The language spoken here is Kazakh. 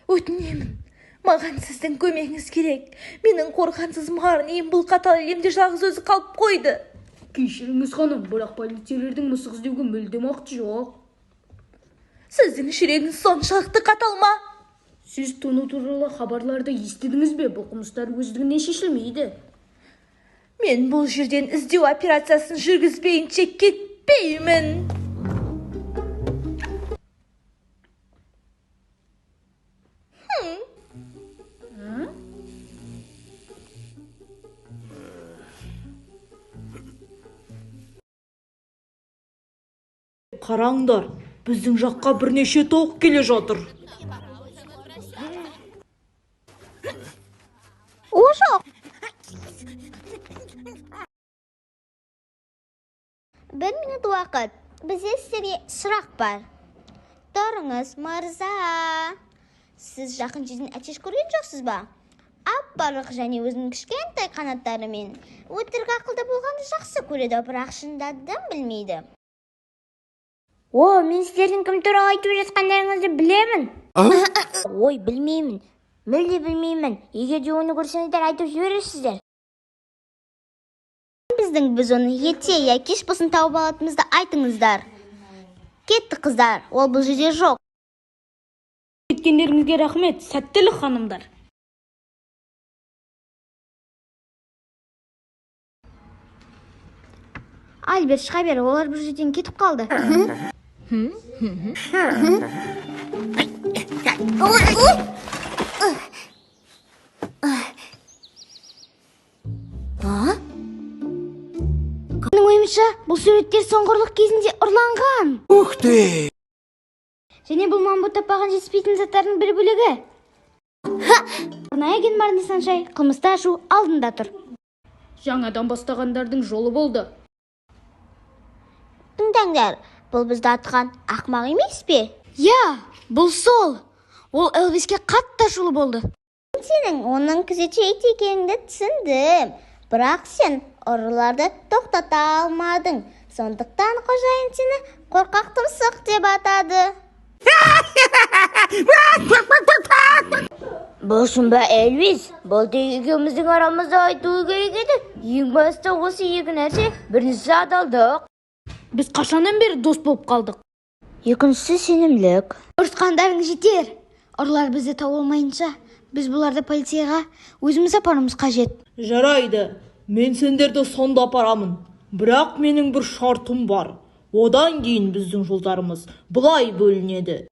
Өтінемін, маған сіздің көмегіңіз керек. Менің қорғансыз Марниім бұл қатал әлемде жалғыз өзі қалып қойды. Кешіріңіз, ханым, бірақ полицейлердің мысық іздеуге мүлдем уақыты жоқ. Сіздің жүрегіңіз соншалықты қатал ма? Сіз тону туралы хабарларды естідіңіз бе? Бұл қылмыстар өздігінен шешілмейді. Мен бұл жерден іздеу операциясын жүргізбейінше кетпеймін. Қараңдар, біздің жаққа бірнеше тауық келе жатыр. О, жоқ. Бір минут уақыт. Бізде сіздерге сұрақ бар. Тұрыңыз, мырза. Сіз жақын жерден әтеш көрген жоқсыз ба? Ап-арық және өзінің кішкентай қанаттарымен. Өтірік ақылды болғанды жақсы көреді, бірақ шынында дым білмейді. О, мен сіздердің кім туралы айтып жатқандарыңызды білемін. Ой, білмеймін. Мүлде білмеймін. Егер де оны көрсеңіздер, айтып жібересіздер. Біздің біз оны ерте я кеш болсын тауып алатынымызды айтыңыздар. Кетті, қыздар, ол бұл жерде жоқ. Кеткендеріңізге рахмет. Сәттілік, ханымдар. Альберт, шыға бер, олар бұл жерден кетіп қалды. Менің ойымша, бұл суреттер соңғы ұрлық кезінде ұрланған. Ух ты! Және бұл Мамбо таппаған жетіспейтін заттардың бір бөлігі. Арнайы агент Марни Саншай қылмысты ашу алдында тұр. Жаңадан бастағандардың жолы болды. Тыңдаңдар, бұл бізді атқан ақымақ емес пе? Иә, бұл сол. Ол Элвиске қатты ашулы болды. Сенің оның күзетші ит екеніңді түсіндім. Бірақ сен ұрыларды тоқтата алмадың. Сондықтан қожайын сені қорқақ тұмсық деп атады. Бұл шын ба, Элвис? Бұл тек екеуміздің арамызда айтуы керек еді. Ең басты осы екі нәрсе. Біріншісі адалдық. Біз қашаннан бері дос болып қалдық? Екіншісі сенімділік. Ұрысқандарың жетер. Ұрылар бізді тауып алмайынша, біз бұларды полицияға өзіміз апаруымыз қажет. Жарайды, мен сендерді сонда апарамын. Бірақ менің бір шартым бар. Одан кейін біздің жолдарымыз былай бөлінеді.